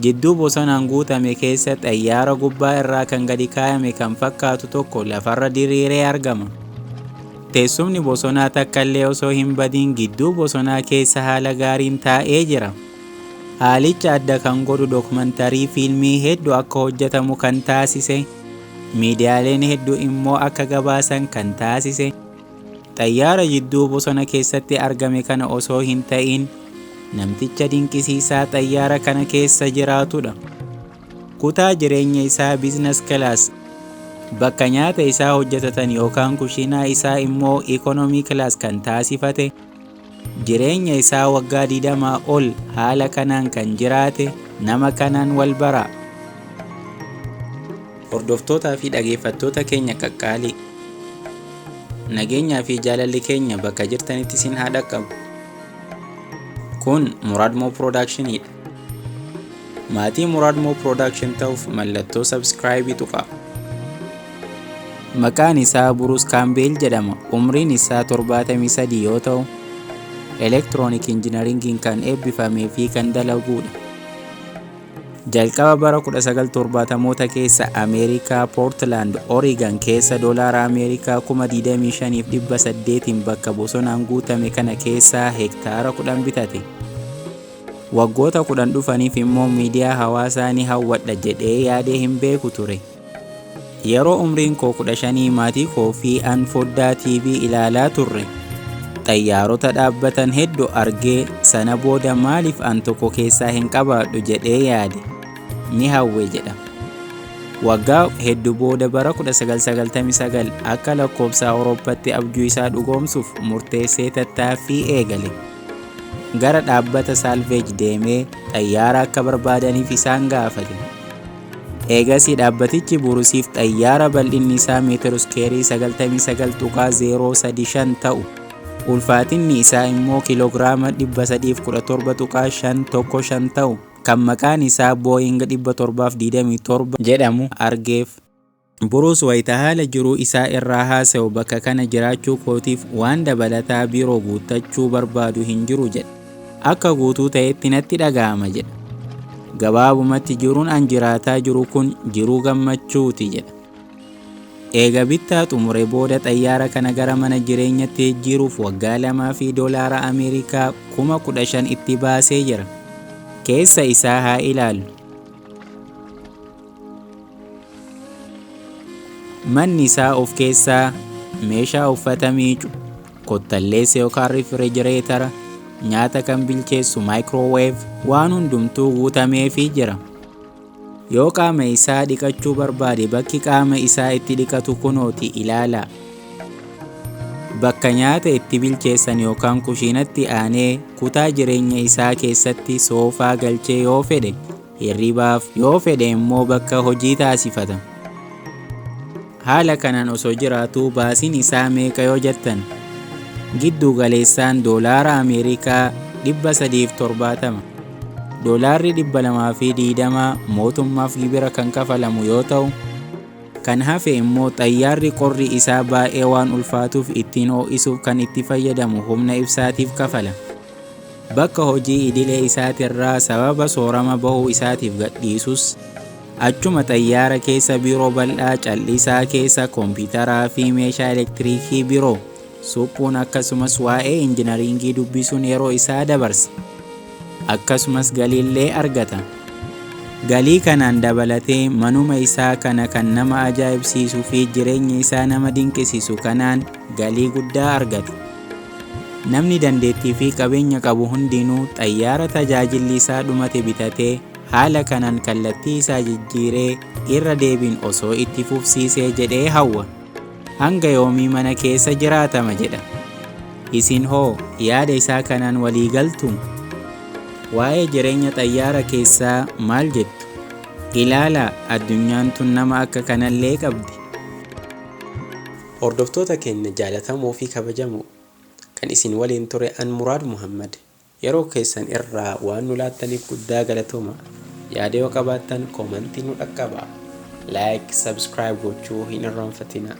Jidduu bosonaan guutame keessa xayyaara gubbaa irraa kan gadi kaayame kan fakkaatu tokko lafarra diriiree argama. Teessumni bosonaa takkallee osoo hin badiin gidduu bosonaa keessa haala gaariin taa'ee jira. Haalicha adda kan godhu dookumantarii fiilmii hedduu akka hojjetamu kan taasise, miidiyaaleen hedduu immoo akka gabaasan kan taasise, xayyaara jidduu bosona keessatti argame kana osoo hin ta'in namticha dinqisiisaa xayyaara kana keessa jiraatudha. Kutaa jireenya isaa business class, bakka nyaata isaa hojjetatan yookaan kushiinaa isaa immoo economy class kan taasifate, jireenya isaa waggaa 20 ol haala kanaan kan jiraate nama kanaan wal bara. Hordoftootaa fi dhageeffattoota keenya qaqqaalii, nageenyaa fi jaalalli keenya bakka jirtanitti isin haa dhaqqabu. Kun Muraad Moo Productioniidha. Maatii Muraad Moo Production ta'uuf mallattoo subscribe tuqaa. Maqaan isaa Bruce Campbell jedhama. Umriin isaa 73 yoo ta'u, electronic engineeringiin kan eebbifamee fi kan dalaguudha. Jalqaba bara 1970moota keessa Ameerikaa Poortland, Oregon keessa doolaara Ameerikaa 25,800 bakka bosonaan guutame kana keessaa hektaara 10 bitate. Waggoota 10 dhufaniif immoo miidiyaa hawaasaa ni hawwadha jedhee yaadee hin beeku ture. Yeroo umriin koo 15 maatii koo fi an foddaa TV ilaalaa turre. Xayyaarota dhaabbatan hedduu argee sana booda maaliif an tokko keessaa hin qabaadhu jedhee yaade. Ni hawwe jedha. Waggaa hedduu booda bara 1999 akka lakkoofsa Awurooppaatti abjuu isaa dhugoomsuuf murteessee tattaaffii eegale. Gara dhaabbata salvage deemee xayyaara akka barbaadaniif isaan gaafate. Eegasii dhaabbatichi Burusiif xayyaara bal'inni isaa meetira iskeerii 99.035 ta'u, ulfaatinni isaa immoo kiiloogiraama 317.515 ta'u kan maqaan isaa Boeing 727 jedhamu argeef. Bruce wayita haala jiruu isaa irraa haasa'u bakka kana jiraachuu kootiif waan dabalataa biroo guuttachuu barbaadu hin jiru jedha. Akka guutuu ta'etti natti dhaga'ama jedha. Gabaabumatti jiruun an jiraataa jiru kun jiruu gammachuuti jedha. Eega bittaa xumure booda xayyaara kana gara mana jireenyatti jijjiiruuf waggaa 2 fi doolaara Ameerikaa 15,000 itti baasee jira. Keessa isaa haa ilaallu. Manni isaa of keessaa meeshaa uffata miicu, kottalleessa yookaan rifrijireetara, nyaata kan bilcheessu microwave waan hundumtuu guutameefii jira. Yoo qaama isaa dhiqachuu barbaade bakki qaama isaa itti dhiqatu kunooti ilaalaa. Bakka nyaata itti bilcheessan yookaan kushiinatti aanee kutaa jireenya isaa keessatti soofaa galchee yoo fedhe hirribaaf yoo fedhe immoo bakka hojii taasifata. Haala kanaan osoo jiraatuu baasiin isaa meeqa yoo jettan, giddu galeessaan doolaara Ameerikaa 370. Doolaarri 220 mootummaaf gibira kan kafalamu yoo ta'u, kan hafe immoo xayyaarri qorri isaa baay'ee waan ulfaatuuf ittiin ho'isuuf kan itti fayyadamu humna ibsaatiif kafala. Bakka hojii idilee isaatirraa sababa soorama bahuu isaatiif gadhiisus, achuma xayyaara keessa biiroo bal'aa callisaa keessa kompiitaraa fi meeshaa elektiriikii biroo suphuun akkasumas waa'ee injinariingii dubbisuun yeroo isaa dabarsa. Akkasumas galiillee argata. Galii kanaan dabalatee manuma isaa kana kan nama ajaa'ibsiisuu fi jireenya isaa nama dinqisiisu kanaan galii guddaa argata. Namni dandeettii fi qabeenya qabu hundinuu xayyaara tajaajilli isaa dhumate bitatee haala kanaan kallattii isaa jijjiiree irra deebiin osoo itti fufsiisee jedhee hawwa. Hanga yoomii mana keessa jiraatama jedha. Isin hoo yaada isaa kanaan walii galtuu? Waa'ee jireenya xayyaara keessaa maal jettu? Ilaalaa addunyaan tun nama akka kanallee qabdi. Hordoftoota keenya jaalatamoo fi kabajamoo, kan isin waliin ture an Muraad Muhammad. Yeroo keessan irraa waan nu laattaniif guddaa galatooma. Yaada yoo qabaattan koomantii nu dhaqqabaa. Like, subscribe gochuu hin irraanfatinaa.